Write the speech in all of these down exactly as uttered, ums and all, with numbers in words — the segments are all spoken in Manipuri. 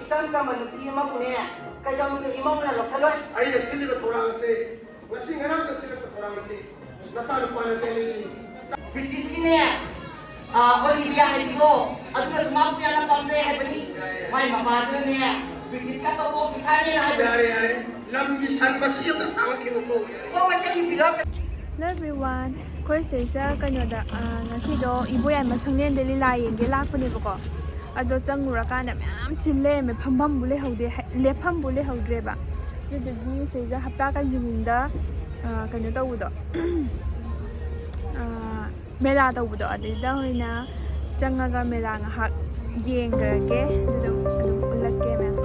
ꯏꯆꯝ ꯆꯝꯕ ꯅꯨꯄꯤ ꯑꯃꯕꯨꯅꯦ, ꯀꯩꯗꯧꯅꯨꯡꯗ ꯏꯃꯧꯅ ꯂꯧꯁꯜꯂꯣꯏ꯫ ꯑꯩꯅ ꯁꯤꯜꯂꯤꯕ ꯊꯧꯔꯥꯡ ꯑꯁꯤ ꯉꯁꯤ ꯉꯔꯥꯡꯇ ꯁꯤꯜꯂꯛꯄ ꯊꯧꯔꯥꯡ ꯅꯠꯇꯦ꯫ ꯅꯆꯥꯅꯨꯄꯥꯅ ꯆꯦꯜꯂꯤ꯫ ꯕ꯭ꯔꯤꯇꯤꯁꯀꯤꯅꯦ, ꯑ, ꯑꯣꯂꯤꯚꯤꯌꯥ ꯍꯥꯏꯕꯤꯗꯣ, ꯑꯗꯨꯅꯁꯨ ꯃꯥꯕꯨ ꯌꯥꯝꯅ ꯄꯥꯝꯖꯩ ꯍꯥꯏꯕꯅꯤ꯫ ꯃꯥꯏ ꯃꯄꯥꯗꯨꯅꯅꯦ, ꯕ꯭ꯔꯤꯇꯤꯁꯀꯤ ꯑꯆꯧꯕ ꯑꯣꯐꯤꯁꯥꯔꯅꯦꯅ ꯍꯥꯏꯕꯅꯤ꯫ ꯌꯥꯔꯦ, ꯌꯥꯔꯦ꯫ ꯂꯝꯒꯤ ꯁꯟ ꯃꯁꯤ ꯑꯝꯇ ꯁꯥꯡꯉꯛꯈꯤꯅꯨꯀꯣ꯫ ꯍꯣ, ꯍꯣꯏ, ꯀꯩ ꯅꯨꯄꯤꯔꯣ? Hello everyone, ꯑꯩꯈꯣꯏ ꯁꯤꯗꯩꯁꯤꯗ ꯀꯩꯅꯣꯗ, ꯑ, ꯉꯁꯤꯗꯣ ꯏꯕꯣꯌꯥꯏꯃ ꯁꯪꯂꯦꯟꯗ ꯂꯤꯂꯥ ꯌꯦꯡꯒꯦ ꯂꯥꯛꯄꯅꯦꯕꯀꯣ꯫ ꯑꯗꯣ ꯆꯪꯉꯨꯔꯀꯥꯟꯗ ꯃꯌꯥꯝ ꯆꯤꯜ ꯂꯩꯔꯝꯃꯦ, ꯐꯝꯐꯝꯕꯨ ꯂꯩꯍꯧꯗꯦ, ꯍꯥꯏ-, ꯂꯦꯞꯐꯝꯕꯨ ꯂꯩꯍꯧꯗ꯭ꯔꯦꯕ꯫ ꯑꯗꯨꯗꯨꯒꯤ ꯁꯤꯗꯩꯁꯤꯗ ꯍꯞꯇꯥ ꯀꯥꯡꯖꯩꯕꯨꯡꯗ, ꯑ, ꯀꯩꯅꯣ ꯇꯧꯕꯗꯣ, ꯑ, ꯃꯦꯂꯥ ꯇꯧꯕꯗꯣ, ꯑꯗꯨꯗ ꯑꯣꯏꯅ ꯆꯪꯉꯒ ꯃꯦꯂꯥ ꯉꯥꯏꯍꯥꯛ ꯌꯦꯡꯈ꯭ꯔꯒꯦ꯫ ꯑꯗꯨꯗ ꯑꯗꯨꯝ ꯎꯠꯂꯛꯀꯦ ꯃꯌꯥꯝ꯫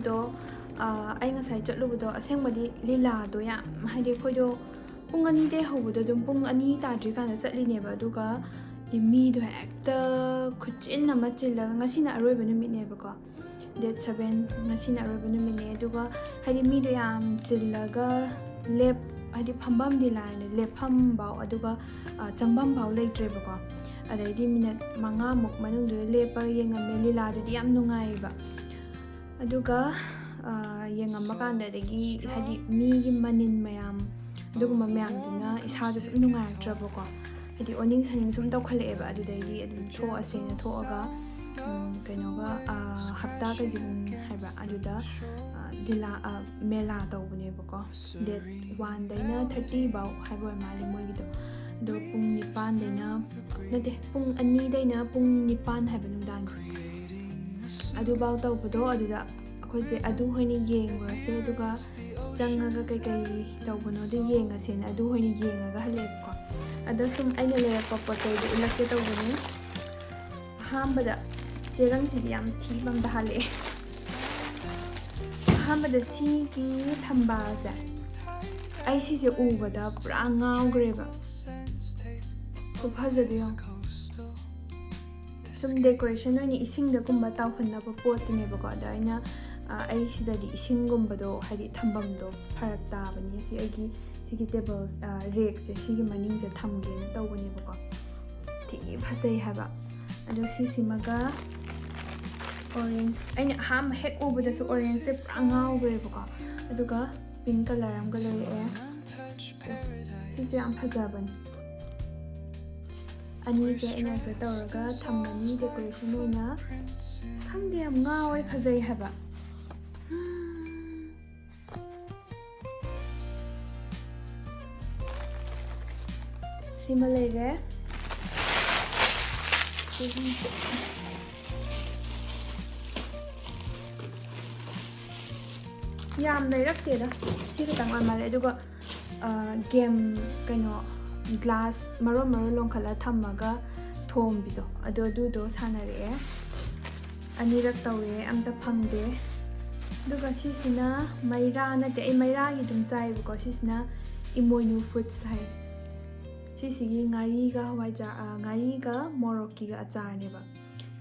ꯑꯗꯣ ꯑꯩ ꯉꯁꯥꯏ ꯆꯠꯂꯨꯕꯗꯣ ꯑꯁꯦꯡꯕꯗꯤ ꯂꯤꯂꯥꯗꯣ ꯌꯥꯝ, ꯍꯥꯏꯗꯤ ꯑꯩꯈꯣꯏꯗꯣ ꯄꯨꯡ ꯑꯅꯤꯗꯩ ꯍꯧꯕꯗꯣ ꯑꯗꯨꯝ ꯄꯨꯡ ꯑꯅꯤ ꯇꯥꯗ꯭ꯔꯤꯀꯥꯟꯗ ꯆꯠꯂꯤꯅꯦꯕ꯫ ꯑꯗꯨꯒ ꯃꯤꯗꯣ ꯍꯦꯛꯇ ꯈꯨꯆꯤꯟ ꯑꯃ ꯆꯤꯜꯂꯒ, ꯉꯁꯤꯅ ꯑꯔꯣꯏꯕ ꯅꯨꯃꯤꯠꯅꯦꯕꯀꯣ, date seven, ꯉꯁꯤꯅ ꯑꯔꯣꯏꯕ ꯅꯨꯃꯤꯠꯅꯦ꯫ ꯑꯗꯨꯒ ꯍꯥꯏꯗꯤ ꯃꯤꯗꯣ ꯌꯥꯝ ꯆꯤꯜꯂꯒ ꯂꯦꯞ ꯍꯥꯏꯗꯤ ꯐꯝꯐꯝꯗꯤ ꯂꯥꯏꯔꯅ ꯂꯦꯞꯐꯝꯐꯥꯎ, ꯑꯗꯨꯒ ꯆꯪꯐꯝꯐꯥꯎ ꯂꯩꯇ꯭ꯔꯦꯕꯀꯣ꯫ ꯑꯗꯩꯗꯤ ꯃꯤꯅꯠ ꯃꯉꯥꯃꯨꯛ ꯃꯅꯨꯡꯗꯨꯗ ꯂꯦꯞꯄꯒ ꯌꯦꯡꯉꯝꯃꯦ꯫ ꯂꯤꯂꯥꯗꯨꯗꯤ ꯌꯥꯝ ꯅꯨꯡꯉꯥꯏꯌꯦꯕ꯫ ꯑꯗꯨꯒ ꯌꯦꯡꯉꯝꯕ ꯀꯥꯟꯗ, ꯑꯗꯒꯤ ꯍꯥꯏꯗꯤ ꯃꯤꯒꯤ ꯃꯅꯤꯟ ꯃꯌꯥꯝ, ꯑꯗꯨꯒꯨꯝꯕ ꯃꯌꯥꯝꯗꯨꯅ ꯏꯁꯥꯗ ꯁꯨꯝ ꯅꯨꯡꯉꯥꯏꯔꯛꯇ꯭ꯔꯕꯀꯣ꯫ ꯍꯥꯏꯗꯤ ꯑꯣꯅꯤꯡ ꯁꯥꯅꯤꯡ ꯁꯨꯝ ꯇꯧꯈꯠꯂꯛꯑꯦꯕ꯫ ꯑꯗꯨꯗꯩꯗꯤ ꯑꯗꯨꯝ ꯊꯣꯛꯑꯁꯦꯅ ꯊꯣꯛꯑꯒ, ꯀꯩꯅꯣꯒ, ꯍꯞꯇꯥ ꯀꯩꯁꯤꯕꯨꯡ ꯍꯥꯏꯕ꯭ꯔꯥ, ꯑꯗꯨꯗ ꯂꯤꯂꯥ, ꯃꯦꯂꯥ ꯇꯧꯕꯅꯦꯕꯀꯣ꯫ Date one ꯗꯩꯅ thirty ꯐꯥꯎ ꯍꯥꯏꯕ ꯑꯣꯏ ꯃꯥꯜꯂꯦ ꯃꯣꯏꯒꯤꯗꯣ꯫ ꯑꯗꯣ ꯄꯨꯡ ꯅꯤꯄꯥꯟꯗꯩꯅ, ꯅꯠꯇꯦ, ꯄꯨꯡ ꯑꯅꯤꯗꯩꯅ ꯄꯨꯡ ꯅꯤꯄꯥꯟ ꯍꯥꯏꯕ ꯅꯨꯡꯗꯥꯡꯒꯤ꯫ ꯑꯗꯨꯐꯥꯎ ꯇꯧꯕꯗꯣ, ꯑꯗꯨꯗ ꯑꯩꯈꯣꯏꯁꯦ ꯑꯗꯨ ꯑꯣꯏꯅ ꯌꯦꯡꯉꯨꯔꯁꯦ, ꯑꯗꯨꯒ ꯆꯪꯉꯒ ꯀꯩꯀꯩ ꯇꯧꯕꯅꯣꯗꯣ ꯌꯦꯡꯉꯁꯦꯅ ꯑꯗꯨ ꯑꯣꯏꯅ ꯌꯦꯡꯉꯒ ꯍꯜꯂꯛꯑꯦꯕꯀꯣ꯫ ꯑꯗꯣ ꯁꯨꯝ ꯑꯩꯅ ꯂꯩꯔꯛꯄ ꯄꯣꯠ ꯆꯩꯗꯣ ꯎꯠꯂꯛꯀꯦ ꯇꯧꯕꯅꯤ꯫ ꯑꯍꯥꯟꯕꯗ ꯆꯦꯔꯪꯁꯤꯗꯤ ꯌꯥꯝ ꯊꯤꯕ ꯑꯝꯗ ꯍꯥꯜꯂꯛꯑꯦ꯫ ꯑꯍꯥꯟꯕꯗ ꯁꯤꯒꯤ ꯊꯝꯕꯥꯜꯁꯦ, ꯑꯩ ꯁꯤꯁꯦ ꯎꯕꯗ ꯄꯨꯔꯥ ꯉꯥꯎꯈ꯭ꯔꯦꯕ꯫ ꯈꯨꯐꯖꯗꯣ ꯌꯦꯡꯉꯣ꯫ ꯁꯨꯝ decoration ꯑꯣꯏꯅ ꯏꯁꯤꯡꯗꯒꯨꯝꯕ ꯇꯥꯎꯍꯟꯅꯕ ꯄꯣꯠꯇꯨꯅꯦꯕꯀꯣ꯫ ꯑꯗꯣ ꯑꯩꯅ, ꯑ, ꯑꯩ ꯁꯤꯗꯗꯤ ꯏꯁꯤꯡꯒꯨꯝꯕꯗꯣ ꯍꯥꯏꯗꯤ ꯊꯝꯐꯝꯗꯣ ꯐꯔꯛ ꯇꯥꯕꯅꯤ꯫ ꯁꯤ ꯑꯩꯒꯤ ꯁꯤꯒꯤ table, ꯑ, rackꯁꯦ, ꯁꯤꯒꯤ ꯃꯅꯤꯡꯁꯦ ꯊꯝꯒꯦꯅ ꯇꯧꯕꯅꯦꯕꯀꯣ꯫ ꯊꯤ ꯐꯖꯩ ꯍꯥꯏꯕ꯫ ꯑꯗꯣ ꯁꯤꯁꯤꯃꯒ orange, ꯑꯩꯅ ꯑꯍꯥꯟꯕ ꯍꯦꯛ ꯎꯕꯗꯁꯨ orangeꯁꯦ ꯄꯨꯔꯥ ꯉꯥꯎꯈ꯭ꯔꯦꯕꯀꯣ꯫ ꯑꯗꯨꯒ pink colour ꯑꯃꯒ ꯂꯩꯔꯛꯑꯦ꯫ ꯁꯤꯁꯦ ꯌꯥꯝ ꯐꯖꯕꯅꯤ꯫ ꯑꯅꯤꯁꯦ ꯑꯩꯅ ꯁꯤꯗ ꯇꯧꯔꯒ ꯊꯝꯃꯅꯤ decoration ꯑꯣꯏꯅ꯫ ꯈꯪꯗꯦ, ꯌꯥꯝ ꯉꯥꯎꯋꯦ, ꯐꯖꯩ ꯍꯥꯏꯕ꯫ ꯁꯤꯃ ꯂꯩꯔꯦ꯫ ꯌꯥꯝ ꯂꯩꯔꯛꯇꯦꯗ, ꯁꯤ ꯈꯛꯇꯪ ꯑꯣꯏ ꯃꯥꯜꯂꯦ꯫ ꯑꯗꯨꯒ, ꯑ, game, ꯀꯩꯅꯣ, glass ꯃꯔꯣꯟ ꯃꯔꯣꯟ ꯂꯣꯟꯈꯠꯂ ꯊꯝꯃꯒ ꯊꯣꯝꯕꯤꯗꯣ, ꯑꯗꯨ, ꯑꯗꯨꯗꯣ ꯁꯥꯟꯅꯔꯛꯑꯦ꯫ ꯑꯅꯤꯔꯛ ꯇꯧꯔꯦ, ꯑꯝꯇ ꯐꯪꯗꯦ꯫ ꯑꯗꯨꯒ ꯁꯤꯁꯤꯅ ꯃꯩꯔꯥ ꯅꯠꯇꯦ, ꯑꯩ ꯃꯩꯔꯥꯒꯤ ꯑꯗꯨꯝ ꯆꯥꯏꯌꯦꯕꯀꯣ꯫ ꯁꯤꯁꯤꯅ ꯏꯃꯣꯏꯅꯨ ꯐꯨꯗꯁ ꯍꯥꯏ꯫ ꯁꯤꯁꯤꯒꯤ ꯉꯥꯔꯤꯒ ꯍꯋꯥꯏꯖꯥꯔ, ꯑ, ꯉꯥꯔꯤꯒ ꯃꯣꯔꯣꯛꯀꯤꯒ ꯑꯆꯥꯔꯅꯦꯕ꯫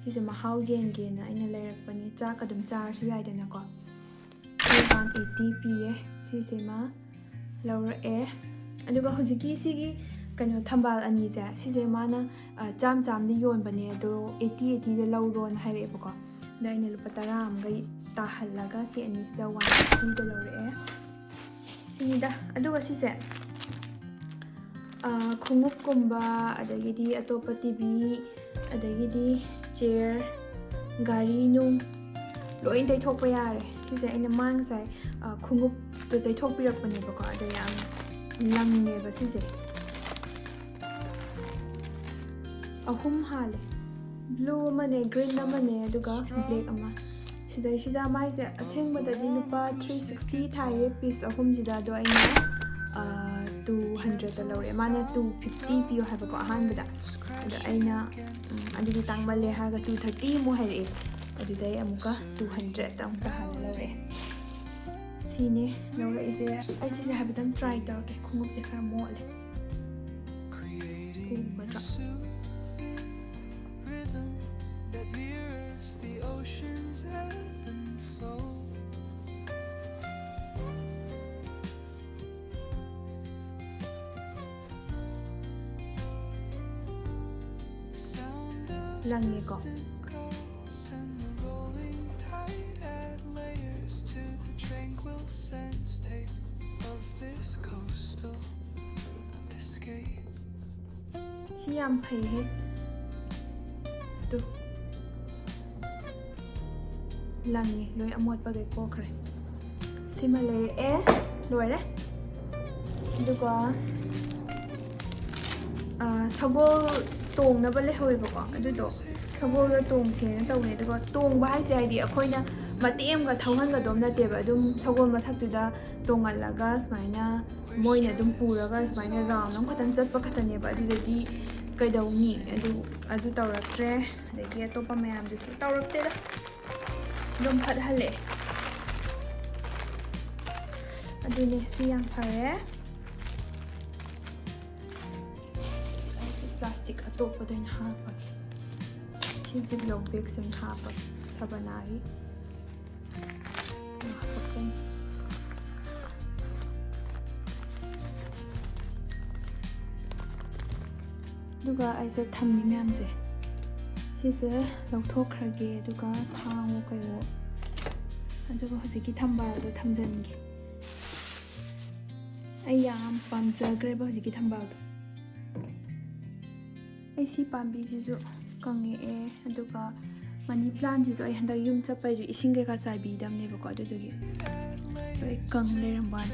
ꯁꯤꯁꯦ ꯃꯍꯥꯎ ꯌꯦꯡꯒꯦꯅ ꯑꯩꯅ ꯂꯩꯔꯛꯄꯅꯦ꯫ ꯆꯥꯛ ꯑꯗꯨꯝ ꯆꯥꯔꯁꯨ ꯌꯥꯏꯗꯅꯀꯣ꯫ ꯁꯤ ꯋꯥꯟ ꯑꯩꯠꯇꯤ ꯄꯤꯌꯦ꯫ ꯁꯤꯁꯤꯃ ꯂꯧꯔꯛꯑꯦ꯫ ꯑꯗꯨꯒ ꯍꯧꯖꯤꯛꯀꯤ ꯁꯤꯒꯤ ꯀꯩꯅꯣ ꯊꯝꯕꯥꯜ ꯑꯅꯤꯁꯦ, ꯁꯤꯁꯦ ꯃꯥꯅ, ꯑ, ꯆꯥꯝ ꯆꯥꯝꯗꯤ ꯌꯣꯟꯕꯅꯦ, ꯑꯗꯣ ꯑꯩꯠꯇꯤ, ꯑꯩꯠꯇꯤꯗ ꯂꯧꯔꯣꯅ ꯍꯥꯏꯔꯛꯑꯦꯕꯀꯣ꯫ ꯑꯗꯣ ꯑꯩꯅ ꯂꯨꯄꯥ ꯇꯔꯥ ꯑꯃꯒ ꯇꯥꯍꯜꯂꯒ ꯁꯤ ꯑꯅꯤꯁꯤꯗ ꯋꯥꯟ ꯑꯩꯠꯇꯤꯗ ꯂꯧꯔꯛꯑꯦ꯫ ꯁꯤꯅꯤꯗ꯫ ꯑꯗꯨꯒ ꯁꯤꯁꯦ, ꯑ, ꯈꯣꯡꯎꯞꯀꯨꯝꯕ, ꯑꯗꯒꯤꯗꯤ ꯑꯇꯣꯞꯄ ꯇꯤꯚꯤ, ꯑꯗꯒꯤꯗꯤ ꯆꯤꯌꯔ, ꯒꯥꯔꯤ ꯅꯨꯡ ꯂꯣꯏ ꯇꯩꯊꯣꯛꯄ ꯌꯥꯔꯦ꯫ ꯁꯤꯁꯦ ꯑꯩꯅ ꯃꯥ ꯉꯁꯥꯏ, ꯑ, ꯈꯣꯡꯎꯞꯇꯣ ꯇꯩꯊꯣꯛꯄꯤꯔꯛꯄꯅꯦꯕꯀꯣ, ꯑꯗꯣ ꯌꯥꯝ ꯂꯪꯉꯦꯕ ꯁꯤꯁꯦ꯫ ꯑꯍꯨꯝ ꯍꯥꯜꯂꯦ, ꯕ꯭ꯂꯨ ꯑꯃꯅꯦ, ꯒ꯭ꯔꯤꯟ ꯑꯃꯅꯦ, ꯑꯗꯨꯒ ꯕ꯭ꯂꯦꯛ ꯑꯃ꯫ ꯁꯤꯗꯩꯁꯤꯗ ꯃꯥꯏꯁꯦ ꯑꯁꯦꯡꯕꯗꯗꯤ ꯂꯨꯄꯥ ꯊ꯭ꯔꯤ ꯁꯤꯛꯁꯇꯤ ꯊꯥꯏꯌꯦ ꯄꯤꯁ ꯑꯍꯨꯝꯁꯤꯗ, ꯑꯗꯣ ꯑꯩꯅ, ꯑ, ꯇꯨ ꯍꯟꯗ꯭ꯔꯦꯠꯇ ꯂꯧꯔꯦ꯫ ꯃꯥꯅ ꯇꯨ ꯐꯤꯐꯇꯤ ꯄꯤꯌꯣ ꯍꯥꯏꯕꯀꯣ ꯑꯍꯥꯟꯕꯗ, ꯑꯗꯣ ꯑꯩꯅ, ꯎꯝ, "ꯑꯗꯨꯗꯤ ꯇꯥꯡꯃꯜꯂꯦ" ꯍꯥꯏꯔꯒ ꯇꯨ ꯊꯥꯔꯇꯤ ꯑꯃꯨꯛ ꯍꯥꯏꯔꯛꯑꯦ꯫ ꯑꯗꯨꯗꯩ ꯑꯃꯨꯛꯀ ꯇꯨ ꯍꯟꯗ꯭ꯔꯦꯠꯇ ꯑꯃꯨꯛꯀ ꯍꯥꯟꯅ ꯂꯧꯔꯛꯑꯦ꯫ ꯁꯤꯅꯦ ꯂꯧꯔꯛꯏꯁꯦ꯫ ꯑꯩ ꯁꯤꯁꯦ ꯍꯥꯏꯐꯦꯠꯇꯪ ꯇ꯭ꯔꯥꯏ ꯇꯧꯔꯛꯀꯦ꯫ ꯈꯣꯡꯎꯞꯁꯦ ꯈꯔ ꯃꯣꯠꯂꯦ꯫ ꯎꯒꯗ꯭ꯔꯥ? ꯂꯪꯉꯦꯀꯣ꯫ ꯁꯤ ꯌꯥꯝ ꯐꯩꯍꯦ꯫ ꯇꯨ꯫ ꯂꯪꯉꯦ, ꯂꯣꯏ ꯑꯃꯣꯠꯄꯈꯩ ꯀꯣꯛꯈ꯭ꯔꯦ꯫ ꯁꯤꯃ ꯂꯩꯔꯛꯑꯦ, ꯂꯣꯏꯔꯦ꯫ ꯑꯗꯨꯒ, ꯑ, ꯁꯒꯣꯜ ꯇꯣꯡꯅꯕ ꯂꯩꯍꯧꯋꯦꯕꯀꯣ, ꯑꯗꯨꯗꯣ ꯁꯒꯣꯜꯗ ꯇꯣꯡꯁꯦꯅ ꯇꯧꯕꯅꯦ꯫ ꯑꯗꯨꯒ ꯇꯣꯡꯕ ꯍꯥꯏꯁꯦ ꯍꯥꯏꯗꯤ ꯑꯩꯈꯣꯏꯅ ꯃꯇꯦꯛ ꯑꯃꯒ ꯊꯧꯍꯟꯒꯗꯧꯕ ꯅꯠꯇꯦꯕ, ꯑꯗꯨꯝ ꯁꯒꯣꯜ ꯃꯊꯛꯇꯨꯗ ꯇꯣꯡꯍꯜꯂꯒ ꯁꯨꯃꯥꯏꯅ ꯃꯣꯏꯅ ꯑꯗꯨꯝ ꯄꯨꯔꯒ ꯁꯨꯃꯥꯏꯅ ꯔꯥꯎꯟ ꯑꯃꯈꯛꯇꯪ ꯆꯠꯄ ꯈꯛꯇꯅꯦꯕ꯫ ꯑꯗꯨꯗꯗꯤ ꯀꯩꯗꯧꯅꯤ? ꯑꯗꯨ, ꯑꯗꯨ ꯇꯧꯔꯛꯇ꯭ꯔꯦ꯫ ꯑꯗꯒꯤ ꯑꯇꯣꯞꯄ ꯃꯌꯥꯝꯗꯨꯁꯨ ꯇꯧꯔꯛꯇꯦꯗ꯫ ꯑꯗꯨꯝ ꯐꯠ ꯍꯜꯂꯛꯑꯦ꯫ ꯑꯗꯨꯅꯦ, ꯁꯤ ꯌꯥꯝ ꯐꯔꯦ꯫ ꯑꯩꯁꯦ ꯄ꯭ꯂꯥꯁꯇꯤꯛ ꯑꯇꯣꯞꯄꯗ ꯑꯣꯏꯅ ꯍꯥꯞꯄꯒꯦ꯫ ꯁꯤ ꯖꯤꯞꯂꯣꯛ ꯕꯦꯒꯁꯦ ꯑꯣꯏꯅ ꯍꯥꯞꯄꯒꯦ, ꯁꯕꯅꯥꯒꯤ꯫ ꯍꯥꯞꯄꯛꯀꯅꯤ꯫ ꯑꯗꯨꯒ ꯑꯩꯁꯦ ꯊꯝꯃꯤ ꯃꯌꯥꯝꯁꯦ, ꯁꯤꯁꯦ ꯂꯧꯊꯣꯛꯈ꯭ꯔꯒꯦ꯫ ꯑꯗꯨꯒ ꯊꯥꯡꯉꯣ ꯀꯩꯋꯣ, ꯑꯗꯨꯒ ꯍꯧꯖꯤꯛꯀꯤ ꯊꯝꯕꯥꯜꯗꯣ ꯊꯝꯖꯟꯒꯦ꯫ ꯑꯩ ꯌꯥꯝ ꯄꯥꯝꯖꯈ꯭ꯔꯦꯕ ꯍꯧꯖꯤꯛꯀꯤ ꯊꯝꯕꯥꯜꯗꯣ꯫ ꯑꯩ ꯁꯤ ꯄꯥꯝꯕꯤꯁꯤꯁꯨ ꯀꯪꯉꯛꯑꯦ, ꯑꯗꯨꯒ ꯃꯅꯤ ꯄ꯭ꯂꯥꯟꯁꯤꯁꯨ ꯑꯩ ꯍꯟꯗꯛ ꯌꯨꯝ ꯆꯠꯄꯩꯗꯨ ꯏꯁꯤꯡ ꯀꯩꯀꯥ ꯆꯥꯏꯕꯤꯗꯕꯅꯦꯕꯀꯣ, ꯑꯗꯨꯗꯨꯒꯤ ꯂꯣꯏ ꯀꯪ ꯂꯩꯔꯝꯕ ꯋꯥꯅꯤ꯫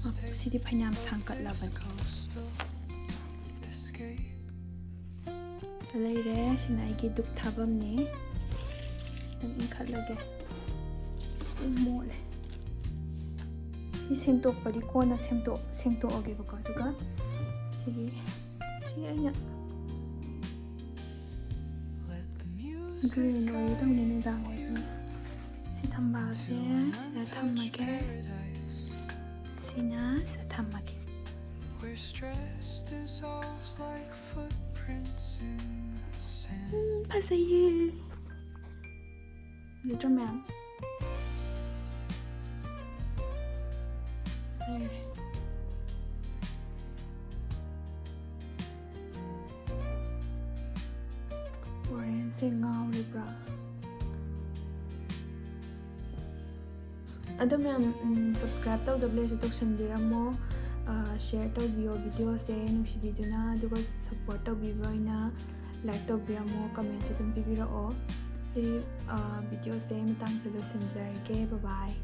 ꯑ, ꯁꯤꯗꯤ ꯐꯅꯌꯥꯝ ꯁꯥꯡꯀꯠꯂꯕꯅꯤ꯫ ꯂꯩꯔꯦ꯫ ꯁꯤꯅ ꯑꯩꯒꯤ ꯙꯨꯞ ꯊꯥꯐꯝꯅꯤ꯫ ꯑꯗꯨꯝ ꯏꯟꯈꯠꯂꯒꯦ꯫ ꯑꯗꯨꯝ ꯃꯣꯠꯂꯦ꯫ ꯁꯤ ꯁꯦꯡꯗꯣꯛꯄꯗꯤ ꯀꯣꯟꯅ ꯁꯦꯡꯗꯣꯛ-, ꯁꯦꯡꯗꯣꯛꯑꯒꯦꯕꯀꯣ꯫ ꯑꯗꯨꯒ ꯁꯤꯒꯤ, ꯁꯤ ꯑꯩꯅ green ꯑꯣꯏꯒꯗꯧꯅꯤ, ꯅꯨꯡꯗꯥꯡ ꯑꯣꯏꯕꯅꯤ꯫ ꯁꯤ ꯊꯝꯕꯥꯜꯁꯦ ꯁꯤꯗ ꯊꯝꯃꯒꯦ꯫ ꯁꯤꯅ ꯁꯤꯗ ꯊꯝꯃꯒꯦ꯫ ꯎꯝ, ꯐꯖꯩꯌꯦ꯫ ꯐꯖꯗ꯭ꯔꯣ ꯃꯌꯥꯝ? ꯁꯤ ꯂꯩꯔꯦ꯫ ꯑꯣꯔꯦꯟꯖꯁꯦ ꯉꯥꯎꯔꯤꯕ꯭ꯔꯥ? ꯑꯗꯣ ꯃꯌꯥꯝ, ꯎꯝ, subscribe ꯇꯧꯗꯕ ꯂꯩꯔꯁꯨ ꯇꯧꯁꯟꯕꯤꯔꯝꯃꯣ꯫ ꯑ, share ꯇꯧꯕꯤꯌꯣ videoꯁꯦ ꯅꯨꯡꯁꯤꯕꯤꯗꯨꯅ, ꯑꯗꯨꯒ support ꯇꯧꯕꯤꯕ ꯑꯣꯏꯅ like ꯇꯧꯕꯤꯔꯝꯃꯣ, commentꯁꯨ ꯑꯗꯨꯝ ꯄꯤꯕꯤꯔꯛꯑꯣ꯫ ꯑꯩ, ꯑ, videoꯁꯦ ꯃꯇꯥꯡꯁꯤꯗ ꯂꯣꯏꯁꯤꯟꯖꯔꯒꯦ꯫ Bye bye꯫